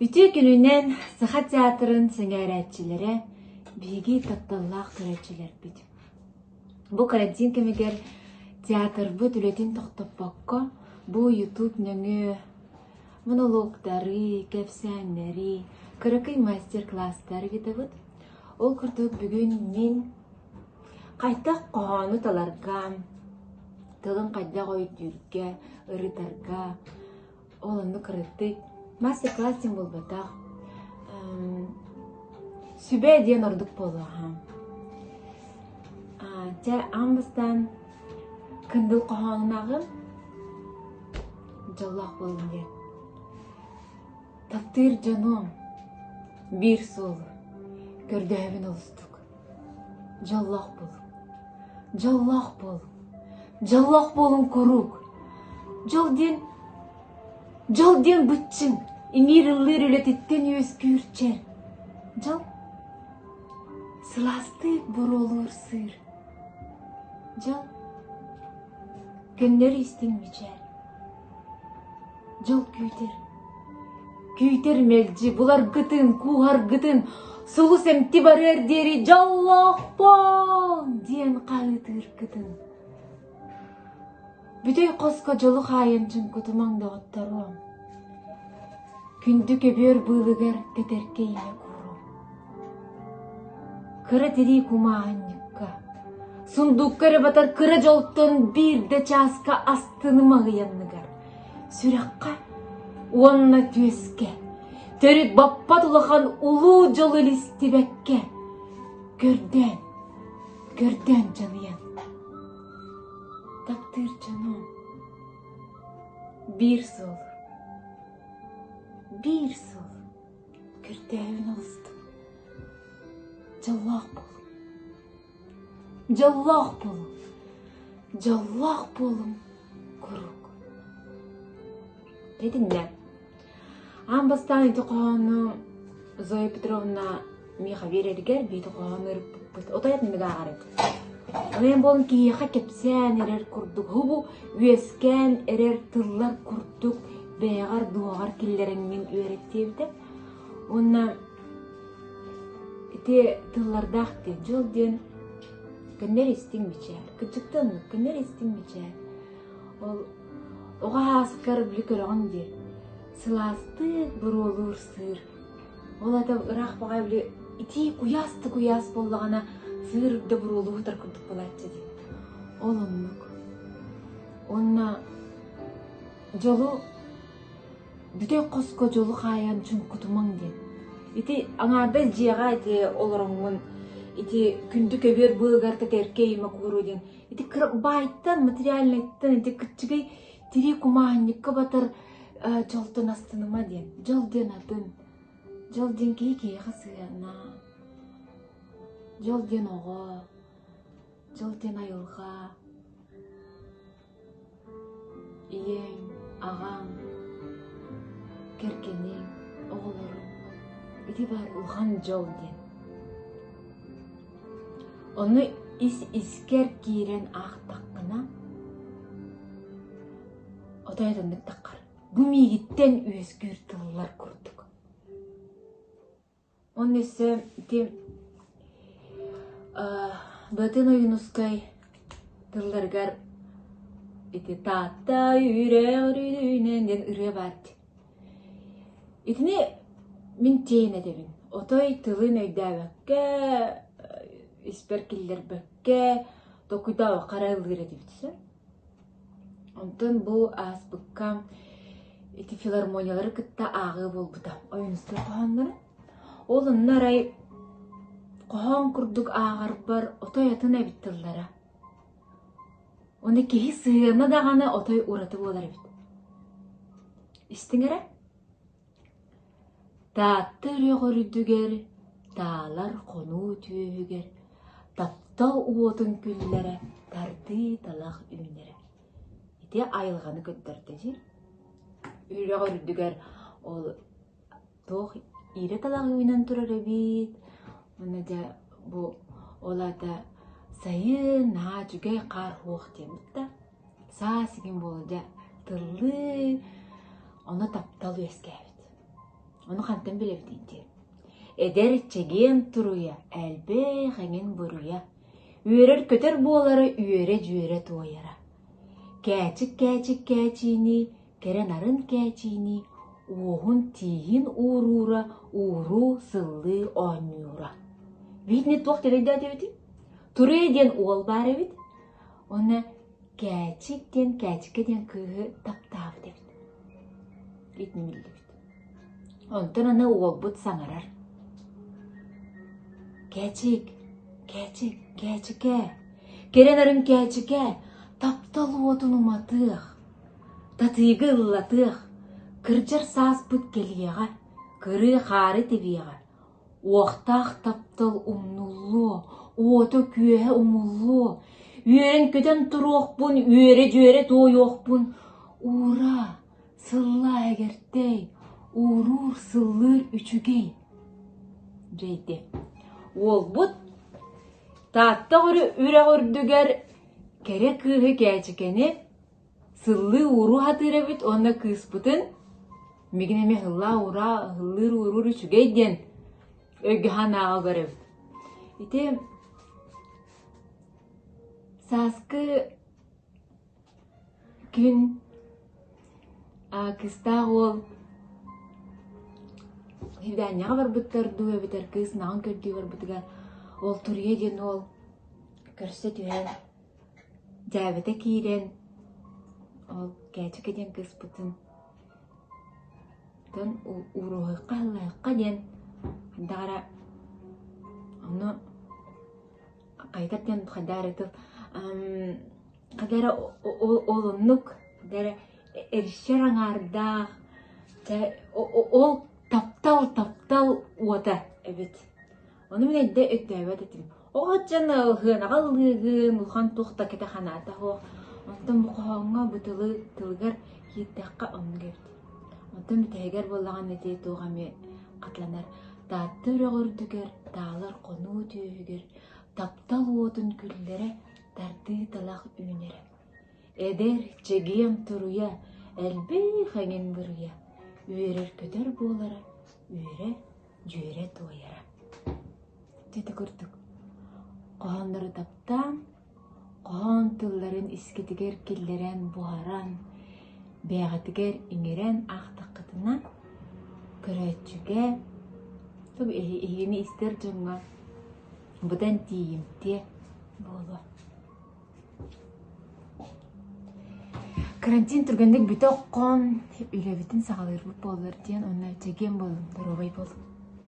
Үтүө күнүнэн Саха театрын сэҥээрээччилэрэ, биһиги тапталлаах көрөөччүлэрбит. Бу карантин кэмигэр театрбыт үлэтин тохтоппокко, бу YouTube нөҥүө монологтары, кэпсээннэри, кыракый мастер-класстары ыытабыт. Ол курдук бүгүн мин хайдах хоһоону таларга, тылын хайдах өйдүүргэ, ырытарга, Ол оннук кырыттый. Мастер-класс диэн буолбатах. Сүбэ диэн ордук буолуоҕа. Чэ, аан бастаан Кындыл хоһоонун ааҕыам. Дьоллоох буоллун диэн. Таптыыр дьонуом, биир суолу көрдөһөбүн олустук. Дьоллоох буолуҥ. Дьоллоох буолуҥ. Дьоллоох буолуҥ куруук. Дьол диэн дьол диэн быччыҥ, иҥиир ыллыыр үлэтиттэн үөскүүр чэр. Дьол сылаастык буруолуур сыыр. Дьол көннөрү истиҥ мичээр. Дьол күүтэр. Күүтэр мэлдьи буларгытын, кууһаргытын, сулус эмти барыар диэри дьоллоохпун диэн хаһыытыыргытын. Бүтэй хоско дьолу хаайан чуҥкутумаҥ доҕотторуом. Күндү көбүөр быылыгар тэтэркэй имэ кууруом. Кыра тирии кумааһынньыкка, сундуукка эрэ батар кыра дьолтон биир да чааска астыныма ыйанныгар, сүрэххэ уонна түөскэ, төрүт баппат улахан улуу дьолу илистибэккэ, көрдөөн, көрдөөн дьаныйан. Таптыыр дьонум, биир суол, биир суол. Көрдөөбүн олустум. Дьоллоох буолуҥ. Дьоллоох буолуҥ. Дьоллоох буолуҥ куруук. Итиннэ. Аан бастаан ити хоһоону Зоя Петровна миэхэ биэрэригэр биити хоһоон ырыппыппыт. Отой атыннык ааҕар этим. Онон буолан киһиэхэ кэпсээн эрэр курдук, һубу үөскээн эрэр тыллар курдук бэйэҕэр дууһаҕар киллэрэҥҥин үөрэт диэбитэ. Уонна ити тыллардаах диэн дьол диэн көннөр истиҥ мичээр. Кырдьыкта оннук көннөр истиҥ мичээр. Ол оҕо ааскар били көрөҕүн дии. Сылаастык буруолуур сыыр. Ол ата ыраах баҕайы били итии куйаас да куйаас буоллаҕына сыыр да буруолуу сытар курдук буолааччы дии. Ол оннук. Уонна дьолу бүтэй хоско дьолу хаайан чуҥкутумаҥ диэн. Ити аҥаардас дьиэҕэ ити олороҥҥун ити күндү көбүөр быыгар тэтэркэй имэ кууруо диэн ити кыра баайтан материальнайтан ити кыччыгый тирии кумааһынньыкка батар дьолтон астыныма диэн. Дьол диэн атын. Дьол диэн киһи киһиэхэ сыһыанна. Дьол диэн оҕо. Дьол диэн айылҕа. Ийэҥ, аҕаҥ, кэргэниҥ, оҕолоруҥ ити баар улахан дьол диэн. Ону ис-искэр киирэн аахтаххына, отой атыннык таххар. Бу миигиттэн үөскүүр тыллар курдук. Уонна өссө ити Батын Ойуунускай тылларыгар ити Таатта үрэҕ үрдүнэн диэн ырыа баар дии. Итини мин тиэйэн этэбин. Отой тылын өйдөөбөккө, испэр киллэрбэккэ толкуйдаабакка эрэ ыллыыр этибит сөп. Онтон бу ааспыкка ити филармониялары кытта ааҕыы буолбута. Ойуунускай хоһооннорун. Ол онно арай хоһоон курдук ааҕарбар отой атын эбит тыллара. Уонна киһи сыһыана даҕаны отой ураты буолар эбит. Истиҥ эрэ. Таатта үрэх үрдүгэр, таалар хонуу түөһүгэр таптал уотун күллэрэ тардыы талах үүнэрэ. Ити айылҕаны көрдөрдө дии. Үрэх үрдүгэр ол туох иирэ талах үүнэн турар эбит. Уонна дьэ бу ол аата сайын наһаа үчүгэй хаар суох диэммит да. Саас игин буола дьэ тыллыы, ону таптал үөскээбит. Ону хантан билэбитий диэн. Эдэр чэгиэн туруйа, элбэх эҥин буруйа, үөрэр-көтөр буолара үөрэ-дьүөрэ туойара. Кээчик-кээчик кээчиини, кэрэ нарын кээчиини, уоһун-тииһин ууруура, ууруу, сыллыы оонньуура. Видно туох диэн Туруйа диэн уол баар эбит. Уонна Кээчик диэн Кээчикэ диэн кыыһы таптаабыт эбит. Итини биллибит. Онтон аны уолбут саҥарар. Кээчик, Кээчик, Кээчикэ, кэрэ нарын Кээчикэ, таптал уотун уматыах, татыыгы ыллатыах, кырдьар сааспыт кэлиэҕэ, кырыы хаары тибиэҕэ, Уохтаах таптал умнуллуо, уота-күөһэ умуллуо, үөрэн-көтөн туруохпун, үөрэ-дьүөрэ туойуохпун, уураа, сыллаа эгэртэй, ууруур-сыллыыр үчүгэй дьэйди. Уолбут Таатта үрэх үрдүгэр кэрэ кыыһы Кээчикэни сыллыы-ууруу сатыыр эбит уонна кыыспытын мигин эмиэ һыллаа-уураа һыллыыр-ууруур үчүгэй диэн өйгө санааҕа көрөбүт. Ити сааскы күн кыыстаах уол свиданиеҕа барбыттар дуу эбэтэр кыыс наҕын көрдүү барбытыгар ол туруйа диэн уол көрсө түһэн Дьээбэтэ киирэн ол Кээчикэ диэн кыыспытын тон ууруоһуохха ыллаһыахха диэн хайдах эрэ ону хайдар диэн хайдах эрэ тыл хайдах эрэ ол оннук хайдах эрэ эришэр аҥаардаах ол таптал таптал уота эбит. Ону мин эрдэ өйдөөбөт этим. Оҕо дьон ыһыанаҕа ыллыыгын, улахан туох да кэтэх санаата суох. Онтон бу хоһооҥҥо бу тылы тылыгар киирдэххэ оннук эбит. Онтон бүтэһигэр буоллаҕына ити туох эмиэ хатыланар. Таатта үрэҕи үрдүгэр, таалар хонуу түөһүгэр, таптал уотун күллэрэ, тардыы талах үүнэрэ. Эдэр, чэгиэн туруйа, элбэх эҥин буруйа, үөрэр-көтөр буолара, үөрэ дьүөрэ туойара. Дьэ курдук хоһооннору таптаан, хоһоон тылларын искитигэр киллэрэн буһаран, бэйэҕитигэр иҥэрэн аахтаххытына, көрөөччүгэ, эһигини истэр дьоҥҥо быдан тиийимтиэ буолуо. Карантин түргэнник бүтэ оххон, үлэбитин саҕалыырбыт буоллар диэн уонна чэгиэн буолуҥ, доруобай буолуҥ.